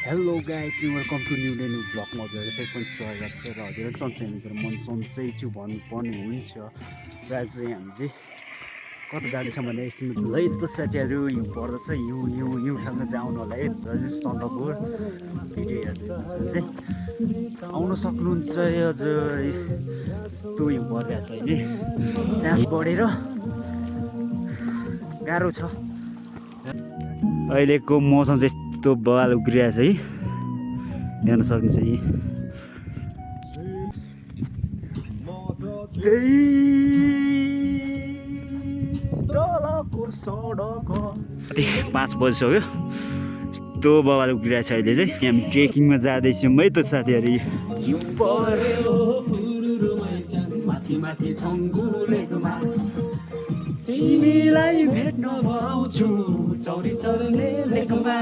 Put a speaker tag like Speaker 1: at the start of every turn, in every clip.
Speaker 1: Hello guys welcome to new day new ब्लगमा हजुरहरूले पनि स्वागत छ र हजुरहरू सन्चै हुनुहुन्छ र मन सन्चै छु भन्नुपर्ने हुन्छ र आज चाहिँ हामी चाहिँ कता जाँदैछ भने एकछिन है त साथीहरू हिउँ पर्दछ हिउँ खेल्न चाहिँ आउनु होला है सन्दकपुर भिडियो हेर्दै चाहिँ आउन सक्नुहुन्छ हजुर यस्तो हिउँ परिरहेछ अहिले सास बढेर गाह्रो छ अहिलेको मौसम चाहिँ यस्तो बवाल उग्रिरहेछ है हेर्न सक्नुहुन्छ यी त्यही 5 बजिसक्यो यस्तो बवाल उग्रिरहेछ अहिले चाहिँ हामी ट्रेकिङमा जाँदैछौँ है त साथीहरू तिमीलाई भेट्न आउँछु चौरी चल्ने लेकमा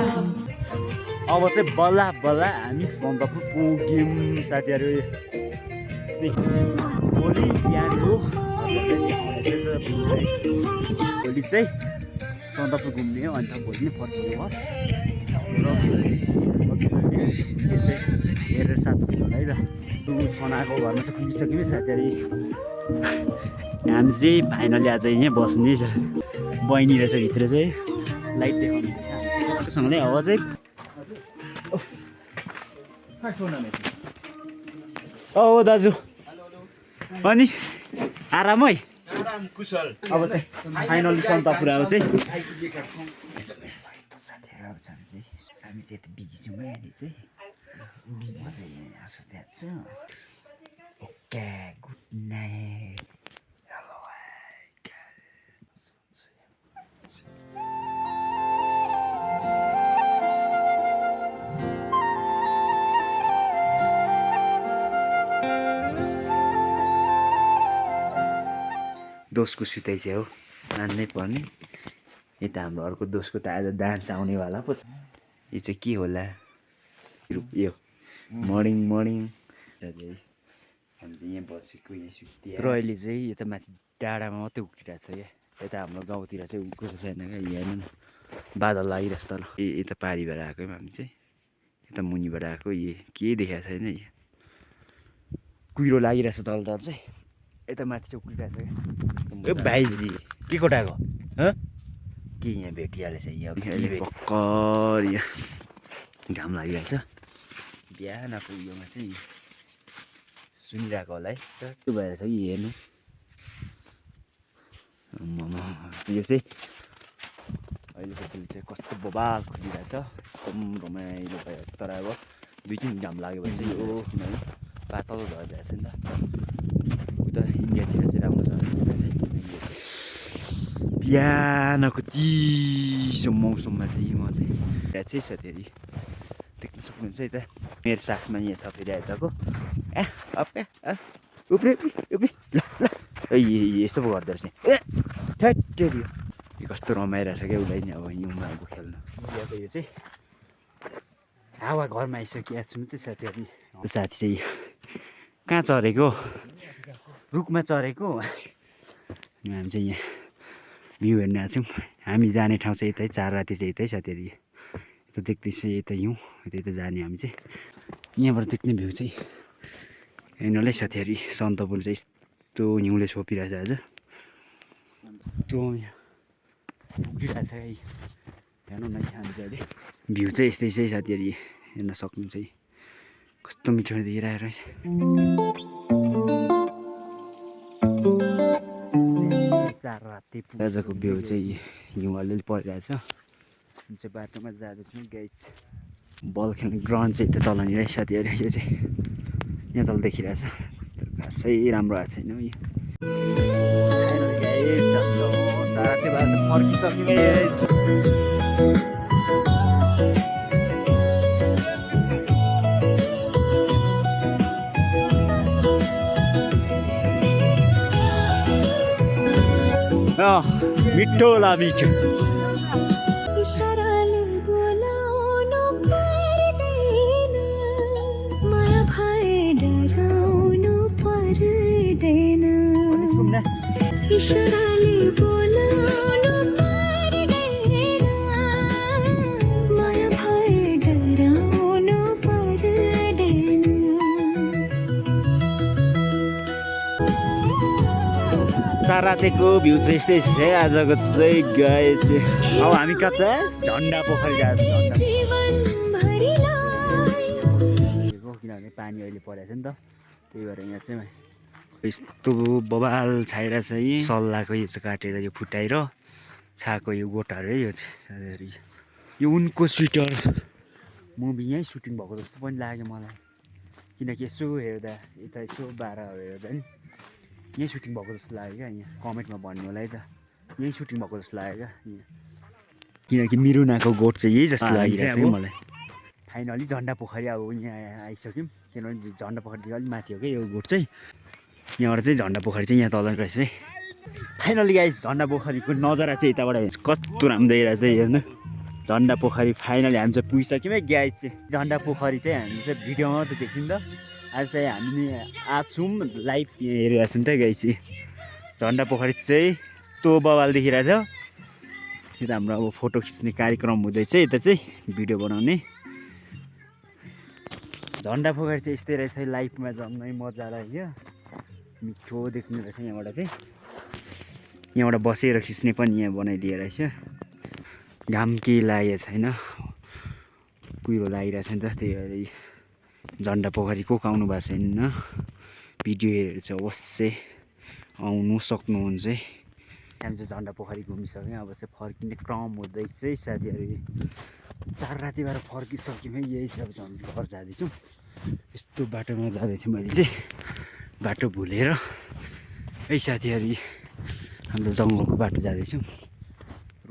Speaker 1: अब चाहिँ बल्ल बल्ल हामी सन्दकपुर पुग्यौँ साथीहरू भोलि बिहानको भोलि चाहिँ सन्दकपुर घुम्ने हो अन्त भोलि नै फर्किने भयो र चाहिँ हेरेर साथ होला है त सनाको घरमा चाहिँ पुगिसक्यौँ साथीहरू हामी चाहिँ फाइनली आज यहीँ बस्ने छ बहिनी रहेछ भित्र चाहिँ लाइट देखाउनु सँगले हावा चाहिँ ओ दाजु अनि आराम है अब चाहिँ फाइनली सन्दकपुर अब चाहिँ साथीहरू अब चाहिँ हामी चाहिँ यति बिजी छौँ है अहिले चाहिँ म चाहिँ आँसु त्यहाँ छु ओके गुड नाइट दोषको सुताइ चाहिँ हो मान्नै पर्ने यता हाम्रो अर्को दोषको त आज डान्स आउनेवाला पो छ यो चाहिँ के होला यो मर्निङ हामी चाहिँ यहाँ बसेको यहाँ सुत्यो र अहिले चाहिँ यता माथि डाँडामा मात्रै उक्किरहेको छ क्या यता हाम्रो गाउँतिर चाहिँ उक्किएको छैन क्या हेर्नु न बादल लागिरहेछ तल यता पारिबाट आएको हामी चाहिँ यता मुनिबाट आएको केही देखाएको छैन यहाँ कुहिरो लागिरहेछ तल तल चाहिँ यता माथि चाहिँ उक्किरहेको छ क्या भाइजी के कोटाको के यहाँ भेटिहालेछ यहाँ भर्खर यहाँ घाम लागिरहेछ बिहानको उयोमा चाहिँ सुनिरहेको होला है चट्टु भएर छ कि हेर्नु यो चाहिँ अहिलेको फुल चाहिँ कस्तो बबाल खुलिरहेछ एकदम रमाइलो भइरहेछ तर अब 2-3 घाम लाग्यो भने चाहिँ यो किनभने पातल भइरहेछ नि त उता इन्डियातिर चाहिँ राम्रो छ बिहानको चिसो मौसममा चाहिँ म चाहिँ यहाँ चाहिँ साथीहरू देख्न सक्नुहुन्छ है त मेरो साथमा यहाँ छ फेरि यताको उफ्रे ल यस्तो पो गर्दो रहेछ ठ्याट्टेरी यो कस्तो रमाइरहेछ क्या उसलाई नि अब हिउँमा अब खेल्नु इन्डियाको यो चाहिँ हावा घरमा आइसकिएको छु नि त साथीहरू साथी चाहिँ कहाँ चढेको रुखमा चढेको हामी चाहिँ यहाँ भ्यू हेर्न आएको छौँ हामी जाने ठाउँ चाहिँ यतै 4 राति चाहिँ यतै साथीहरू यता देख्दैछ यता हिउँ यता जाने हामी चाहिँ यहाँबाट देख्ने भ्यू चाहिँ हेर्नुलाई साथीहरू सन्दकपुर चाहिँ यस्तो हिउँले छोपिरहेछ आज यस्तो उक्किरहेछ है हेर्नु न हामी चाहिँ अहिले भ्यू चाहिँ यस्तै चाहिँ साथीहरू हेर्न सक्नुहुन्छ है कस्तो मिठो देखिरहेको रहेछ आजको भ्यू चाहिँ हिउँ अलिअलि परिरहेछ जुन चाहिँ बाटोमा जाँदैछौँ गाइज बल खेल्ने ग्राउन्ड चाहिँ यता तलनिर है साथीहरू यो चाहिँ यहाँ तल देखिरहेछ खासै राम्रो आएको छैन यो मिठो होला मिठो चारातेको भ्यू चाहिँ यस्तै छ है आजको चाहिँ गाइस। अब हामी कता झन्डा पोखरी जाँदैछौँ। किनभने पानी अहिले परेको छ नि त त्यही भएर यहाँ चाहिँ यस्तो बबाल छाइरहेछ है। सल्लाहको यो चाहिँ काटेर यो फुटाएर छाएको यो गोटाहरू है। यो चाहिँ साथीहरू यो उनको स्वेटर मुभी यहीँ सुटिङ भएको जस्तो पनि लाग्यो मलाई, किनकि यसो हेर्दा यता यसो बाह्रहरू हेर्दा नि यहीँ सुटिङ भएको जस्तो लाग्यो क्या। यहाँ कमेन्टमा भन्नु होला है त यहीँ सुटिङ भएको जस्तो लाग्यो क्या यहाँ, किनकि मिरुनाको गोठ चाहिँ यही जस्तो लागिरहेको छ मलाई। फाइनली झन्डा पोखरी अब यहाँ आइसक्यौँ, किनभने झन्डा पोखरीदेखि अलिक माथि हो क्या यो गोठ चाहिँ। यहाँबाट चाहिँ झन्डा पोखरी चाहिँ यहाँ तल रहेछ है। फाइनली गाइस झन्डा पोखरीको नजारा चाहिँ यताबाट कस्तो राम्रो देखिरहेछ हेर्नु। झन्डा पोखरी फाइनली हामी चाहिँ पुगिसक्यौँ है गाइस। चाहिँ झन्डा पोखरी चाहिँ हामी चाहिँ भिडियोमा मात्रै देख्यौँ त, आज चाहिँ हामी आज छौँ लाइभ हेरिरहेको छौँ त गाइस। झन्डा पोखरी चाहिँ यस्तो बवाल देखिरहेछ। यता हाम्रो अब फोटो खिच्ने कार्यक्रम हुँदैछ, यता चाहिँ भिडियो बनाउने। झन्डा पोखरी चाहिँ यस्तै रहेछ लाइफमा जम्मै मजा लाग्यो, मिठो देख्ने रहेछ। यहाँबाट चाहिँ यहाँबाट बसेर खिच्ने पनि यहाँ बनाइदिए रहेछ। घाम केही लागेको छैन, कुहिरो लागिरहेको छ नि त, त्यही भएर झन्डा पोखरी को आउनु भएको छैन भिडियो हेरेर चाहिँ अवश्य आउनु सक्नुहुन्छ है। हामी चाहिँ झन्डा पोखरी घुमिसक्यौँ, अब चाहिँ फर्किने क्रम हुँदैछ है साथीहरू। 4 रातिबाट फर्किसक्यौँ है, यही चाहिँ अब झन् घर जाँदैछौँ। यस्तो बाटोमा जाँदैछु मैले चाहिँ, बाटो भुलेर है साथीहरू। हामी त जङ्गलको बाटो जाँदैछौँ,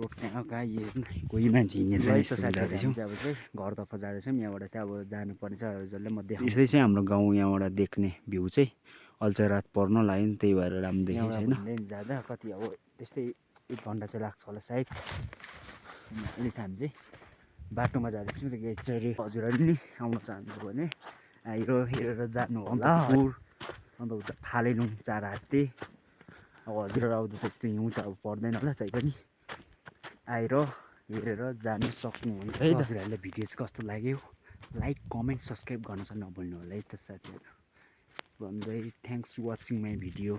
Speaker 1: रोड कहाँ हेर्नु कोही मान्छे हिँड्ने छैन जाँदैछौँ। अब चाहिँ घरतर्फ जाँदैछौँ, यहाँबाट चाहिँ अब जानुपर्ने छ जसले म देखाउँछु। यस्तै चाहिँ हाम्रो गाउँ यहाँबाट देख्ने भ्यू चाहिँ। अहिले चाहिँ रात पर्न लाग्यो नि त्यही भएर राम्रो देखेको छैन। जाँदा कति अब त्यस्तै 1 घन्टा चाहिँ लाग्छ होला सायद। अहिले चाहिँ हामी चाहिँ बाटोमा जाँदैछौँ। त्यो गेटहरू हजुरहरूले नि आउन चाहनुहुन्छ भने आएर हेरेर जानु होला। अन्त उता फालेलुङ 4 हाते अब हजुरहरू आउँदा त त्यस्तो हिउँ त अब पर्दैन होला, तैपनि आएर हेरेर जानु सक्नुहुन्छ है। हजुरहरूलाई भिडियो चाहिँ कस्तो लाग्यो लाइक कमेन्ट सब्सक्राइब गर्न चाहिँ नभुल्नु होला है त साथीहरू। भन्दै थ्याङ्क्स वाचिङ माई भिडियो।